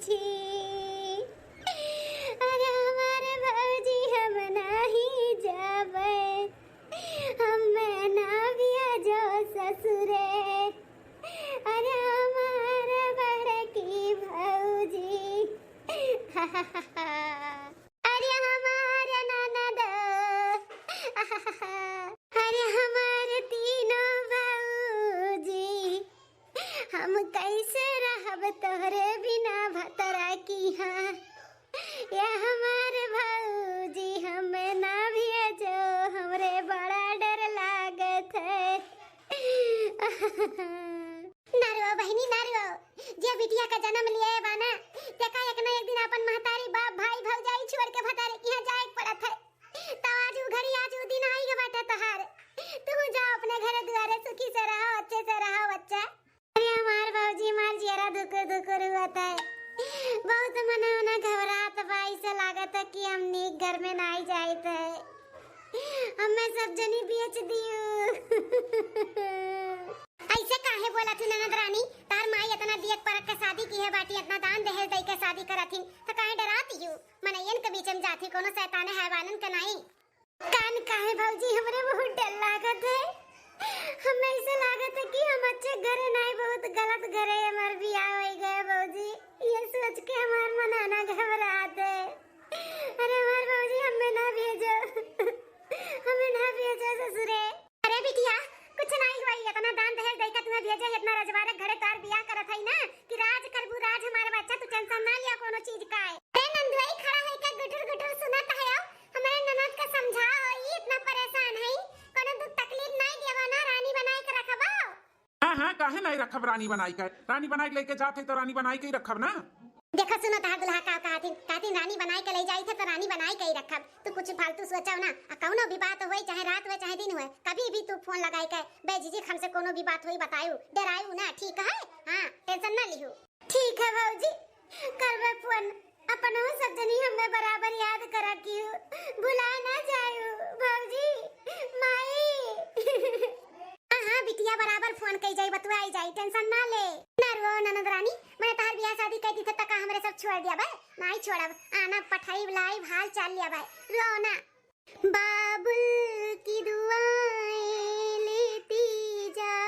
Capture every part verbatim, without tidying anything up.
छी, अरे हमार भौजी हम नाही जाबे, हमें ना भेजो ससुरे। अरे हमार बड़की भौजी, अरे हमार ननद, अरे हमार तीनों भौजी, हम कैसे रहब तोहरे बिना भतरा की हाँ। ये हमार भौजी, हमें ना भेजो, हमरे बड़ा डर लागत है। ना रो बहिनी, ना रो। जे बिटिया का जन्म लिए बा ना, तेका एक ना एक दिन अपन महतारी, बाप, भाई, भौजाई छोड़ के भतारे के यहाँ जाए के पड़त है। तो आज उ घड़ी, आज उ दिन आई गए बाटे तोहार। तू जाओ अपने घरे दुआरे, सुखी से रहो, अच्छे से रहो बच्चा। अरे हमार भौजी, हमार जियरा धुकुर धुकुर हुआ था। बहुत मने मने घबरात बा, ऐसे लागत है कि हम नीक घर में ना आई जाइत है। हमें सब जनी बेच दियो। ऐसे काहे बोलत ही ननद रानी? तार माई इतना दियक परख के शादी की है बाटी, इतना दान दहेज दई के शादी करत ही, तो काहे डरात ही? मनैयन के बीच में जात ही, कोनो शैताने हैवानन के नाई। कान काहे भौजी, हमरे बहुत डर लागत है। हमें ऐसे लागत है कि हम अच्छे घरे नाई, बहुत गलत घरे हमार बियाह हो गए भौजी। ये सोच के हमार मन आना घबरात है। अरे हमार भौजी, हमें ना भेजो, हमें ना भेजो ससुरे। अरे बिटिया, कुछ नाई होई, इतना दान दहेज दई के तुम्हें भेजे, इतना रजवाड़े घरे तार बियाह करत है ना कि राज करबू राज हमारे बच्चा, तू टेंशन ना लिया कोनो चीज का है। अरे नंदुआई खड़ा है क्या, गुटुर गुटुर सुनत है, हमरे ननद का समझाओ, ई इतना परेशान है, कोनो दुख तकलीफ नाई देवा ना, रानी बनाए के रखबो। हाँ, हाँ, काहे नाई रखब रानी बनाई के? रानी बनाई के लेके जात है तो रानी बनाई के ही रखब ना। देखो, सुनो, तहार दुल्हा का कहतिन, कहतिन रानी बनाई के ले जाई थे तो रानी बनाई के ही रखब। तू कुछ फालतू सोचो ना, आ कौनो भी बात होए, चाहे रात होए, चाहे दिन होए, कभी भी तू फोन लगाई के बेझिझक हमसे कोनो भी बात होई बतायू, डरायू ना, ठीक है? हाँ, टेंशन ना लिहू। ठीक है भौजी, करबे फोन। अपनहु सब जनी हमें बराबर याद करा कियो, भुला ना जायू भौजी। माई। हाँ, हाँ, बिटिया बराबर फोन कई जाई, बतुआई जाई, टेंशन ना ले। ना रो ननद रानी, मने तहार बियाह शादी कई दी थे तका हमरे सब छोड़ दिया बे, नाई छोड़ब, आना पठाई लाई हाल चाल लिया बे, रो ना। बाबुल की दुआएं लेती जा,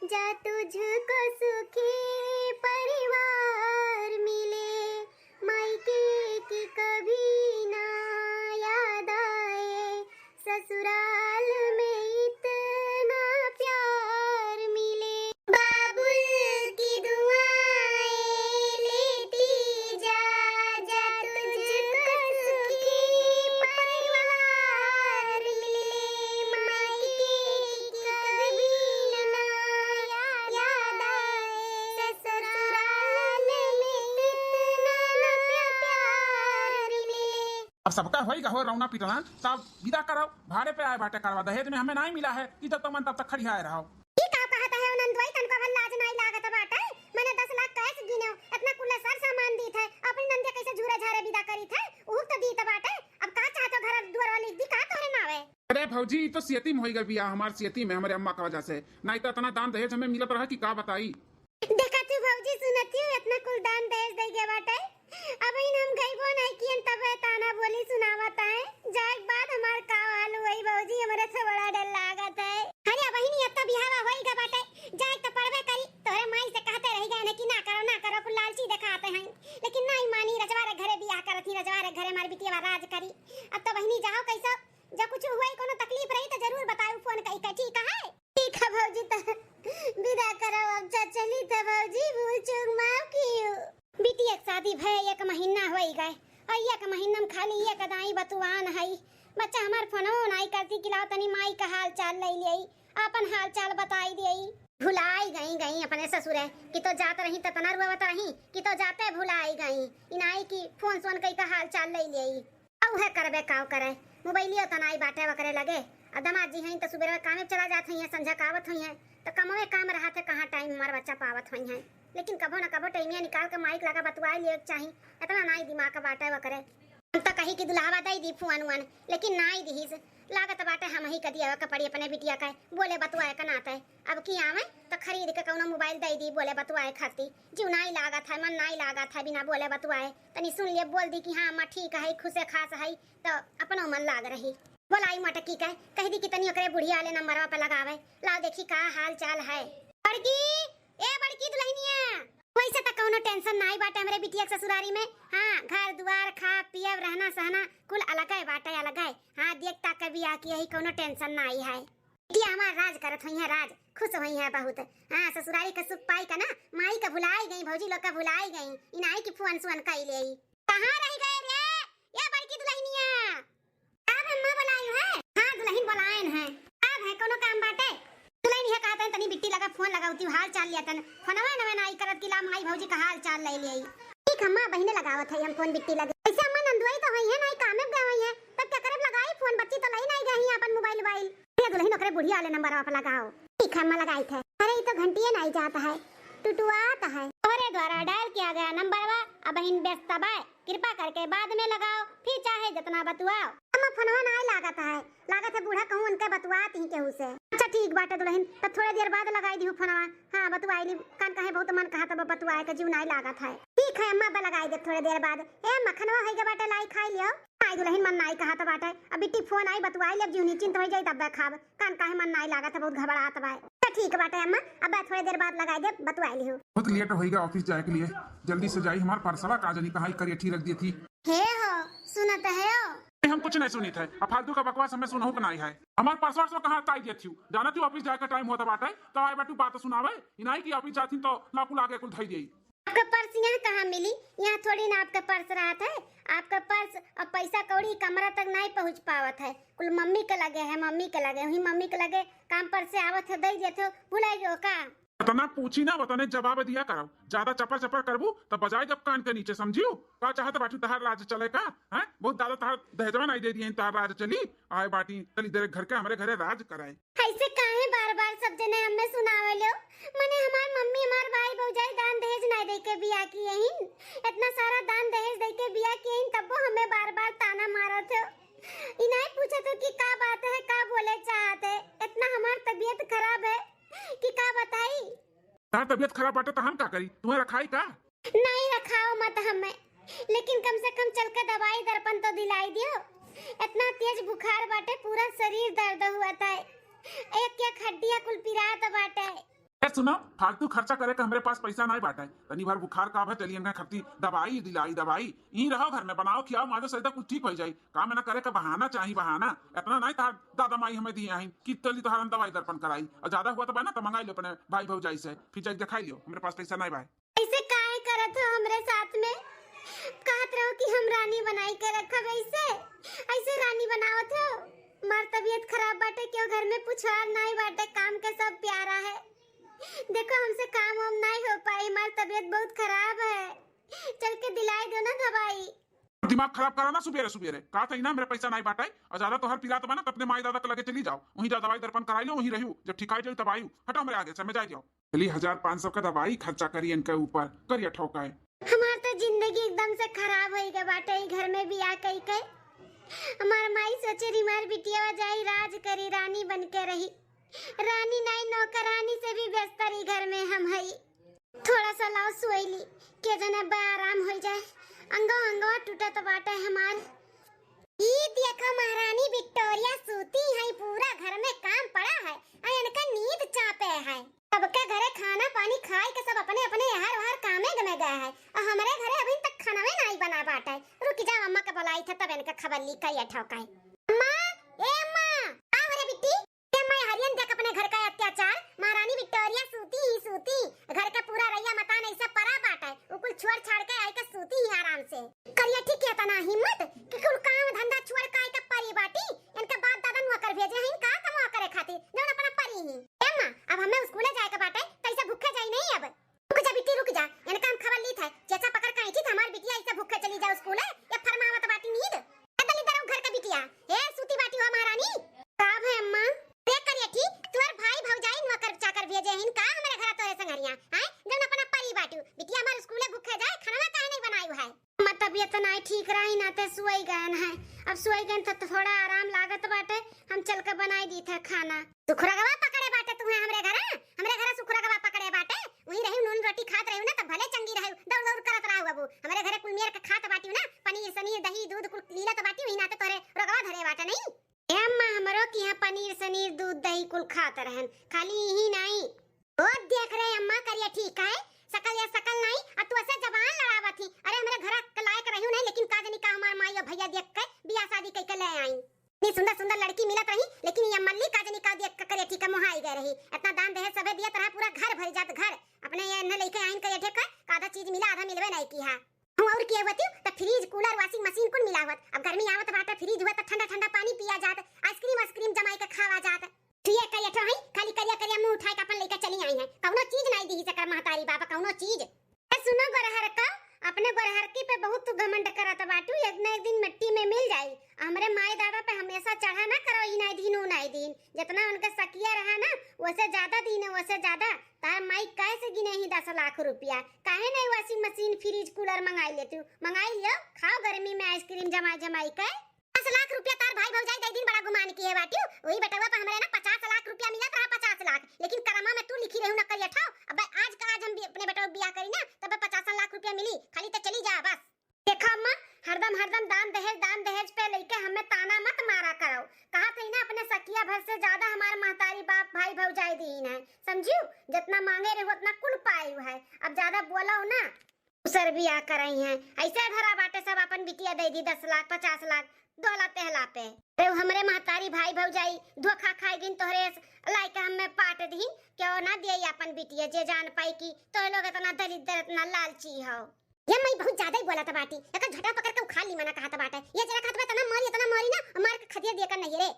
जा तुझको सुखी परिवार मिले। मायके की कभी ना याद आए, ससुराल में इतना प्यार मिले। बाबुल की दुआएं लेती जा, जा तुझको सुखी परिवार मिले। मायके की कभी ना याद आए, ससुराल में इतना प्यार मिले। अब सबका होई गहो रौना पिटना, तब विदा कराओ, भाड़े पे आए बाटे करवा, दहेज में हमें नाई मिला है, कि जब तक मन तब तक खड़ियाए रहो। ई का कहत है नंदुआई, तनको भर लाज नाई लागत बाटे? मने दस लाख कैश गिनो, इतना कुल सर सामान दीत है, अपनी नंदिया कैसे झूरे झारे विदा करीत है, उहुक तो दीत बाटे। अब का चाहतो, घर दुआर वाली दी का तोहरे नावे? अरे भौजी, ई तो सियती में होई गए बियाह, हमार सियती में, हमरे अम्मा का वजह से, नाई तो इतना दान दहेज हमें मिलत रहा कि का बताई। देखा तू भौजी, सुनत हूँ, इतना कुल दान दहेज दे गए बाटे। अब इन हम गईबो नहीं कियन, तब ताना बोली सुनावत आए। जाए के बाद हमार का हाल होई भौजी, हमरे से बड़ा डर लागत है। अरे अब इतनी इतना बिहावा होई गए बाटे, जाए तो पड़बे करी। तोहरे माई से कहते रह गए ना कि ना करो, ना करो, कुल लालची दिखाते हैं, लेकिन नहीं मानी। रजवा रे घरे बियाह करत ही, रजवा रे घरे हमार बिटिया राज करी। अब तो बहिनी जाओ कैसो, जब कुछ हुए, कोनो तकलीफ रही तो जरूर बताओ फोन कई के, ठीक है? ठीक है भौजी, त विदा करो, अब च-, चली त भौजी, भूल चूक माफ कियो। बिटिया के शादी भय एक महीना होई गए, और एक महीना में खाली एक दाई बतुआन है। बच्चा हमार फोनो नाई करती कि लाओ तनी माई का हाल चाल ले लियई, आपन हाल चाल बताई दियई। भुलाई गई, गई अपने ससुरे कि तो जात रही त तना रुआवत रही कि तो जाते भुलाई गई। इनाई कि फोन सोन कई का हाल चाल ले लियई। अउ है करबे काव करे, मोबाइलियो त नाई बाटे वकरे लगे। आ दमाद जी हईं त सुबेरे कामे पे चला जात हईं, संझा का आवत हईं, त कमवे काम रहत है, कहाँ टाइम हमार बच्चा पावत हईं। लेकिन कभो न कभो टाइमिया निकाल के माइक लगा बतुआई लिये के चाही, इतना नाई दिमाग का बाटे वकरे। हम त कही कि दुल्हावा दई दी फोन वोन, लेकिन नाई दिहिस। लागत बाटे हमही क दिया कपड़ी अपने बिटिया के, बोले बतुआए के नाते। अब की आवे त खरीद के कौनो मोबाइल दइ दी बोले बतुआए खाती। जीव नाई लागत है, मन नाई लागत है बिना बोले बतुआए। तनी सुन लिए, बोल दी कि हाँ अम्मा ठीक है, खुशे खास है, त अपनो मन लाग रही। बोलाई मोटकी के, कह दी कि तनी ओकरे बुढ़िया वाले नंबरवा पे लगावे, लाओ देखी का हाल चाल है। बड़की, ए बड़की दुल्हनिया, वैसे त कौनो tension नाई बाटे हमरे बिटिया के ससुरारी में। हाँ, घर दुआर, खा पियब, रहना सहना कुल अलगे बाटे, अलगे। हाँ, देख ताक के बियाह की यही कौनो tension नाई है। बिटिया हमार राज करत होइहैं, राज, खुश होइहैं बहुत। हाँ, ससुरारी का सुख पाई का ना, माई का भुलाई गई, भौजी लोग का भुलाई गई, इनाई की फोन सोन कई ले। कहाँ रह गए रे, या बड़की दुल्हनिया? का अम्मा बोलाइन है? हाँ, दुल्हन बोलाइन है। का है, कौनो काम बाटे? दुल्हन यह कहत है, तनी बिट्टी लगा फोन लगावती, हाल चाल लिया तन। फोनवा नवे नाई करत कि ला माई भौजी का हाल चाल ले लिया। ठीक अम्मा, बहिने लगावत है हम फोन बिट्टी लगे। ऐसे अम्मा नंदुआई तो होइहैं, नाई कामे गए होइहैं, तब क्या करब लगाई फोन, बच्ची तो लाई नाई गई अपन मोबाइल वोबाइल। ये दुल्हन ओकरे बुढ़िया वाले नंबरवा पे लगाओ। ठीक है अम्मा, लगाई थे। अरे, ये तो घंटिए नाई जात है, टुटुआत है। तोहरे द्वारा dial किया गया नंबरवा अबहिन व्यस्त बाय, कृपा करके बाद में लगाओ, फिर चाहे जितना बतुआओ। अम्मा, फोनवा नाई लागत है, लागत है बूढ़ा कहूँ उनके बतुआत ही केहू से। अच्छा ठीक बाटे दुल्हन, तब थोड़े देर बाद लगाई दिहू फोनवा। हाँ, बतुआई ली, कान कहे बहुत मन कहा तब बतुआए के जीव नाई लागत है। ठीक है अम्मा, अब लगाई दे थोड़े देर बाद। ए अम्मा, खनवा होई गए बाटे, लाई खाई लियो। आई दुल्हन, मन नाई कहा तो बाटे, अब बिट्टी फोन आई, बतुआई लेब, जीव निश्चिंत हो जाई तब खाब। कान काहे मन नाई लागत है, बहुत घबरात बा। तो ठीक बाटे अम्मा, अब थोड़े देर बाद लगाई देब, बतुआई लिहू। बहुत late होई गए office जाए के लिए, जल्दी से जाई, हमार परसवा का जनी कहाँ करियठी रख दी थी। हे हो, सुनत है हो? ए, हम कुछ नहीं सुनित है, अब फालतू का बकवास हमें सुनहु के नाई है। हमार परसवा से कहाँ ताई देत थी, जानत थी office जाए का time होता बाटे, तो आए बाटू बात सुनावे, इनाई की office जाती तो लाकू लागे कुल धई देई। आपका पर्स यहाँ कहाँ मिली? यहाँ थोड़ी ना आपका पर्स रहत है। आपका पर्स और पैसा कौड़ी कमरा तक नाई पहुँच पावत है। कुल मम्मी के लगे है, मम्मी के लगे। वही मम्मी के लगे काम पर से आवत है, दई देत हो, भुलाई गयो का? इतना पूछी ना, उतने जवाब दिया करो। ज्यादा चपर चपर करबू तो बजाई देब कान के नीचे, समझियो? का चाहत बाटू, तहार राज चले का? हैं? बहुत ज्यादा तहार दहेजवा नाई दे दिए, तहार राज चली? आए बाटी, चली तेरे घर के, हमरे घरे राज कराए। ऐसे काहे बार-बार सब जने हमें सुनावे लो? मने हमार मम्मी, हमार भाई, भौजाई दान दहेज नाई दे के बियाह किए हिन। इतना सारा दान दहेज दे के बियाह किए हिन, तब्बो हमें बार-बार ताना मारत हो। ई नाई पूछत हो कि का बात है, का बोले चाहत है। इतना हमार तबीयत खराब है कि का बताई। तार तबीयत खराब बाटे त हम का करी? तुम्हें रखाई का? नाई रखाओ मत हमें, लेकिन कम से कम चल के दवाई दर्पण तो दिलाई दियो। इतना तेज बुखार बाटे, पूरा शरीर दर्द हुआ था, एक एक हड्डियां कुल पिरात बाटे। ए सुनो, फालतू खर्चा करे के हमरे पास पैसा नाई बाटे। तनी भर बुखार का भा चलिए इनका खपती दवाई दिलाई, दवाई। ई रहो घर में, बनाओ, खियाओ, माजो, सही कुछ ठीक हो जाई। काम ना करे का बहाना चाही, बहाना। इतना नाई तार दादा माई हमें दिए आइन कि चली तोहार हम दवाई दर्पण कराई। और ज्यादा हुआ तो बा ना तो मंगाई लो अपने भाई भौजाई से, फिर जाके दिखाई लियो। हमरे पास पैसा नाई बा। ऐसे काहे करत हो हमरे साथ में? कहत रहो कि हम रानी बनाई के रखब, ऐसे, ऐसे रानी बनावत हो? हमार तबीयत खराब बाटे, क्यों घर में पुछवार नाई बाटे, काम के सब प्यारा है। देखो हमसे काम वाम नाई हो पाई, हमार तबीयत बहुत खराब है, चल के दिलाई दो ना दवाई। दिमाग खराब करा ना सुबेरे सुबेरे। का था ना, मेरे पैसा नाई बाटे, और ज्यादा तोहर पिरात बा ना, तो अपने माई दादा के लगे चली जाओ, वहीं जा दवाई दर्पण कराई लो, वहीं रहियो, जब ठिकाई जाई तब आयु। हटो हमरे आगे से, मैं जाई जाओ। चली हजार पाँच सौ का दवाई खर्चा करी इनके ऊपर, करिया ठोकाए। हमार तो जिंदगी एकदम से खराब होई गए बाटे ई घर में बियाह कई के। हमार माई सोचे रही हमार बिटिया जाई राज करी, रानी बन के रही। रानी नाई, नौकरानी से भी बेहतर ई घर में हम हई। थोड़ा सा लाओ सोई ली, के जने बा आराम हो जाए, अंगो अंगवा टूटत बाटे हमार। ई देखो महारानी विक्टोरिया सूती है, पूरा घर में काम पड़ा है, आ इनका नींद चापे है। सबके घरे खाना पानी खाए के सब अपने अपने यहाँ वहाँ कामे में गए है, और हमरे घरे अभी तक खानवे नाई बना बाटे। रुक जाओ, अम्मा के बुलाई थे तब इनका खबर ली कई ठोकाए। अम्मा, ए अम्मा, आओ रे बिट्टी। ए माई हरियन देख अपने घर का अत्याचार, महारानी विक्टोरिया सूती ही सूती, घर का पूरा रैया मकान ऐसा परा बाटे, उ कुल छोड़ छाड़ के आई के सूती ही आराम से। करिया ठीक है तना हिम्मत कि कुल काम धंधा छोड़ के आई के परी बाटी, इनके बाप दादा नौकर भेजे हैं का कमवा करे खातिर, जौन अपना परी ही। ए माँ, अब हमें स्कूले जाए के बाटे, कैसे भूखे जाई नहीं अब। रुक जा बिट्टी, रुक जा, इनका हम खबर ली था, चेचा पकड़ के ऐठी था, हमार बिटिया ऐसे भूखे चली जाओ स्कूले, या फरमावत बाटी नींद। ए दलिद्दर घर का बिटिया, ए सूती बाटी हो महारानी। का भे अम्मा? देख करिया ठीक, तुहर भाई भौजाई नौकर चाकर भेजे हिन का हमरे घर तोरे संगरिया, हैं? जौन अपना परी बाटू, बिटिया हमार स्कूले भूखे जाए, खाना काहे नहीं बनायु है? अम्मा तबीयत नाई ठीक रही ना ते सोई गयन है, अब सोई गयन तो थोड़ा आराम लागत बाटे, हम चल के बनाई दीत है खाना। सुखरगवा पकड़े बाटे तुहे हमरे घरे, हमरे घरे सुखरगवा पकड़े बाटे। वहीं रही नून रोटी खात रही ना, तब भले चंगी रही, दौड़ दौड़ करत रहा बाबू। हमरे घरे कुल मेर के खात बाटी ना, पनीर सनीर दही दूध कुल लीलत बाटी, वही नाते तोरे रोगवा धरे बाटे नहीं। ए अम्मा, हमरो के यहाँ पनीर सनीर दूध दही कुल खात रहन, खाली यही नाई। ओ देख रे अम्मा, करिया ठीक है, सकल या सकल नाई, आ तू ऐसे जबान लड़ावत ही। अरे हमरे घर के लायक रही नहीं, लेकिन का जनी का हमार माई और भैया देख के बियाह शादी कइके ले आई। इतनी सुंदर सुंदर लड़की मिलत रही, लेकिन ये मल्ली का जनी का देख के करिया ठीक है, मोहाई गए रही। इतना दान दहेज सभे दियत रहा, पूरा घर भर जात घर। अपने ये इन्हें लेके आइन करिया ठीक है, का आधा चीज मिला, आधा मिलवे नहीं की है। हूँ और किए होती तो फ्रिज, कूलर, वॉशिंग मशीन कुल मिला होत। अब गर्मी आवत बाटे, फ्रिज हुआ तो ठंडा ठंडा पानी पिया जात, आइसक्रीम वाइसक्रीम जमाई के खावा जात। ठीक है, ये ठो है, खाली करिया करिया मुंह उठाए के अपन लेके चली आई है, कौनो चीज नहीं दी सकर महतारी बाबा, कौनो चीज। ए, सुनो गोरहर का, अपने गोरहरकी पे बहुत तू घमंड करत बाटू, एक न एक दिन मिट्टी में मिल जाई। हमरे माई दादा पे हमेशा चढ़ा ना करो, ई नाई दीन, ऊ नाई दीन। जितना उनके सकिया रहा ना, वैसे ज्यादा दीन है, वैसे ज्यादा। तार माई कैसे गिने ही दस लाख रुपया? काहे नहीं वॉशिंग मशीन, फ्रिज, कूलर मंगाई लेती हूँ? मंगाई लियो, खाओ गर्मी में आइसक्रीम जमाई जमाई के। दस लाख रुपया तार भाई भौजाई दे दिन बड़ा गुमान किहे बाटियो। वही बेटवा पे हमरे ना पचास लाख रुपया मिलत रहा, पचास लाख। लेकिन करमा में तू लिखी रहू ना करिया ठाव। अब आज का आज हम भी अपने बेटवा के बियाह करी ना, तब पचास लाख रुपया मिली। खाली तो चली जा बस। देखा अम्मा, हरदम हरदम दान दहेज, दान दहेज पे लेके हमें ताना मत मारा करो। कहा थी ना, अपने सकिया भर से ज्यादा हमार महतारी बाप भाई भौजाई दीन है, समझियो? जितना मांगे रहो उतना कुल पायु है। अब ज्यादा बोलो ना। दूसर बियाह करई है, ऐसे धरा बाटे सब अपन बिटिया दे दी दस लाख, पचास लाख, दोहला तेहला पे। अरे हमरे महतारी भाई भौजाई धोखा खाई गिन तोहरे स-, लाइके हमें पाट दीन, क्यों ना दिए अपन बिटिया, जे जान पाई कि तोहे लोग इतना दरिद्र, इतना लालची हो। ये माई बहुत ज्यादा ही बोलत बाटी, एकर झटा पकड़ के उखाड़ ली मना कहत बाटे। ये जरा कहत बा, इतना मारी, इतना मारी ना, मार के खदिया दिया कर नहीं रे।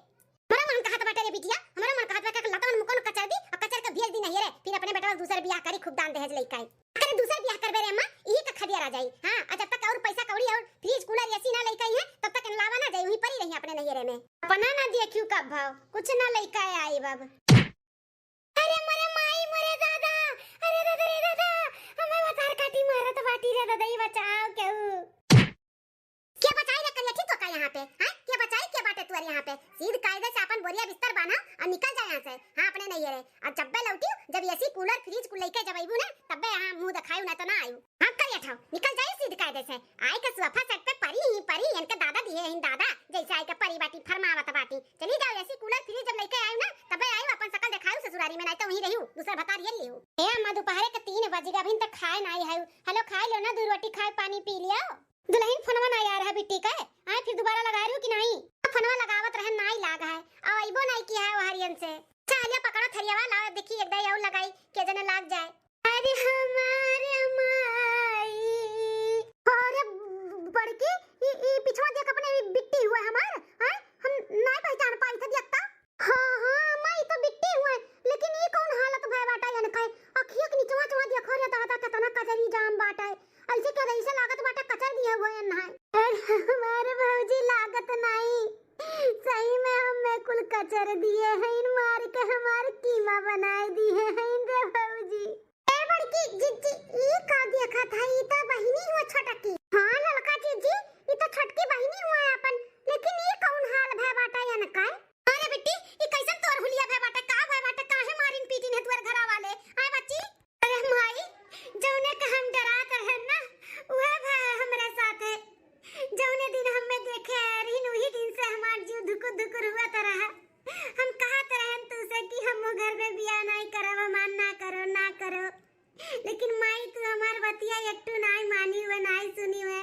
हमरा मन कहत बाटे रे बिटिया, हमरा मन कहत बाटे कि लतवन मुकन कचर दी और कचर के भेज दी नहीं रे, फिर अपने बेटा दूसर बियाह करी, खूब दान दहेज लेके आई। अरे दूसर बियाह करबे रे अम्मा, यही का खदिया रह जाई। हाँ, और जब तक और पैसा कौड़ी और फ्रिज कूलर एसी ना लेके आई है, तब तक इनलावा ना जाई, वहीं परी रही अपने नैहरे में। अपना ना देखियो कब भाव, कुछ ना लेके आई बाबू। अरे मोरे माई, मोरे दादा, अरे दादा रे दादा, हमें बतार काटी मारत बाटी रे दादा, ई बचाओ केहू। के बचाई रे करिया, ठीक तो का यहाँ पे, हैं? के बचाई, के बाटे तुअर यहाँ पे? सीध कायदे से अपन बोरिया बिस्तर बांधा और निकल जा यहाँ से। हाँ, अपने नैहरे। और जब्बे लौटियो, जब एसी कूलर फ्रिज कुल लेके जब अइबू ना, तब्बे यहाँ मुंह दिखायू, ना तो ना आयू। हाँ, करिया ठाव, निकल जाई सीध कायदे से। आए के सोफा सेट पे परी ही परी, इनके दादा दिए हैं दादा, जैसे आए के परी बाटी, फरमावत बाटी। चली जाओ, एसी कूलर फ्रिज जब लेके आयू ना, तबे आयू, अपन शकल दिखायू ससुरारी में, नहीं तो वहीं रहू, दूसरा भतार ये लिहू। ए अम्मा, दोपहरे के तीन बज गए, अभी तक खाए नहीं है। हेलो, खाए लो ना, दो रोटी खाए, पानी पी लियो। दुल्हन, फोनवा ना आ रहा बिट्टी का, आए फिर दोबारा लगा रही हो कि नहीं? फोनवा लगावत रहे, नाई लाग है, अब अइबो नहीं किया है वहरियन से। चलिए पकड़ो थरियावा, लाओ देखी एक दाई और लगाई, के जने लाग जाए। अरे हमारे माई। अरे बड़की, ई, ई पिछवा देख अपने ई बिट्टी हुआ हमार, हैं? हम नाई पहचान पाई थे देखता। हाँ, हाँ, माई तो बिट्टी हुआ, लेकिन ई कौन हालत भय बाटा यनका? अखिया के निचवा चवा देखो रे दादा, कितना कजरी जाम बाटा। ऐसे के ऐसे लागत बाटा कचर दिए हुए हैं। अरे हमारे भौजी लागत नहीं, सही में हमें कुल कचर दिए हैं, मार के हमार कीमा बनाए दिए हैं रे भौजी। ए बड़की जिज्जी, ई का देखत है? ई तो बहिनी हुआ छोटकी। हाँ ललका जिज्जी, ई तो छोटकी बहिनी हुआ है अपन, लेकिन ई कौन हाल भय बाटा यनका? अरे बिट्टी, ई कैसन तोर हुलिया भय बाटा, का भय बाटा, काहे मारिन पीटिन है तुअर घरा वाले? आए बच्ची। अरे माई, जौने के हम डरात रहन ना, उहे भय है हमरे साथे। जौने दिन हमें देखे आए रहिन, वही दिन से हमार जीव धुकुर धुकुर हुआ तरह। हम कहत रहन तू से कि हम वो घर में बियाह नाई करब, हमार ना करो, ना करो। लेकिन माई तू हमार बतिया एकटू नाई मानी हुए, नाई सुनी हुए।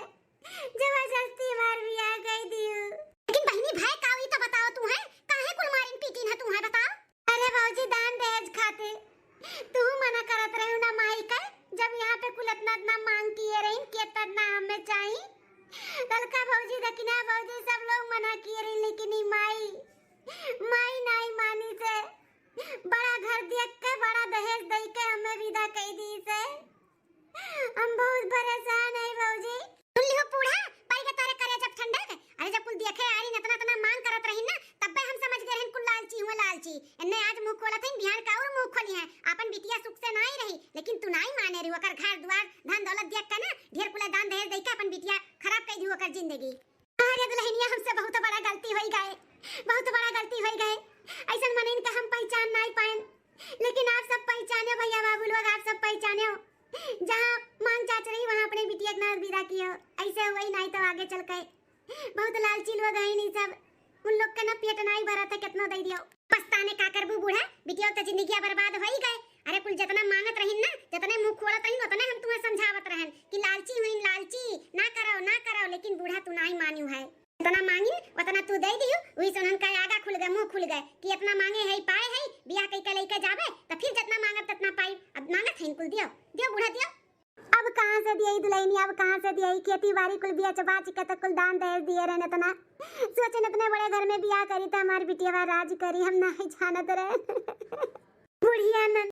जबरदस्ती हमार बियाह कई दियो। लेकिन बहिनी भय का हुई तो बताओ तू है, काहे कुल मारिन पीटिन है तू है बताओ? अरे भौजी दान दहेज खातिर तू मना करत रहू ना माई का, जब यहाँ पे कुल इतना इतना मांग किए रही कि इतना इतना हमें चाही। ललका भौजी, दकिना भौजी, सब लोग मना किए रही, लेकिन ई माई, माई नाई मानी से बड़ा घर देख के, बड़ा दहेज दे के हमें विदा कई दी से। हम बहुत परेशान है भौजी। सुन लिहो बूढ़ा, पड़ गया तारे करे जब ठंडक। अरे जब कुल देखे आरिन इतना इतना मांग करत रही ना, तब्बे हम समझ गए रहन कुल लालची हुआ लालची। इन्ने आज मुंह खोलत हैं, बिहान का और मुंह खोली हैं। आपन बिटिया सुख से नाई रही, लेकिन तू नाई माने रही, ओकर घर दुआर धन दौलत देख के ना, ढेर कुल दान दहेज दे के अपन बिटिया खराब कर दी ओकर जिंदगी। अरे दुल्हनिया, हमसे बहुत बड़ा गलती होई गए। बहुत बड़ा गलती होइ गए। ऐसन मनइन का हम पहचान नाहीं पाएन, लेकिन आप सब पहचाने भैया बाबू लोग, आप सब पहचाने हो। जहाँ मांग जाच रही वहाँ अपने बिटिया के ना विदा कियो। ऐसे हुई नाहीं तो आगे चल के बहुत लालची लोग हैं नहीं सब, उन लोग का ना पेट नाहीं भरत है, कितनो दे दियो। पछताने का करबू बूढ़ा, बिटिया तो जिंदगिया बर्बाद होई गए। अरे कुल जितना मांगत रहिन ना, जितने मुंह खोलत रहिन, उतने हम तुम्हें समझावत रहन कि लालची हुई, लालची ना करो, ना करो, लेकिन बूढ़ा तू नाहीं मानियो है। जितना मांगिन उतना तू दे दियो, वही से उनका आगा खुल गए, मुंह खुल गए कि इतना मांगे है, पाए है, बियाह कई के लेके जावे, तो फिर जितना मांगब तितना पाई। अब मांगत है कुल दियो, दियो बूढ़ा दियो। अब कहाँ से दिए दुल्हनी, अब कहाँ से दिए? खेती बाड़ी कुल बेच बाच के तो कुल दान दहेज दिए रहन इतना। सोचन इतने बड़े घर में बियाह करी तो हमार बिटिया राज करी, हम नाहीं जानत रहे। बुढ़िया नन,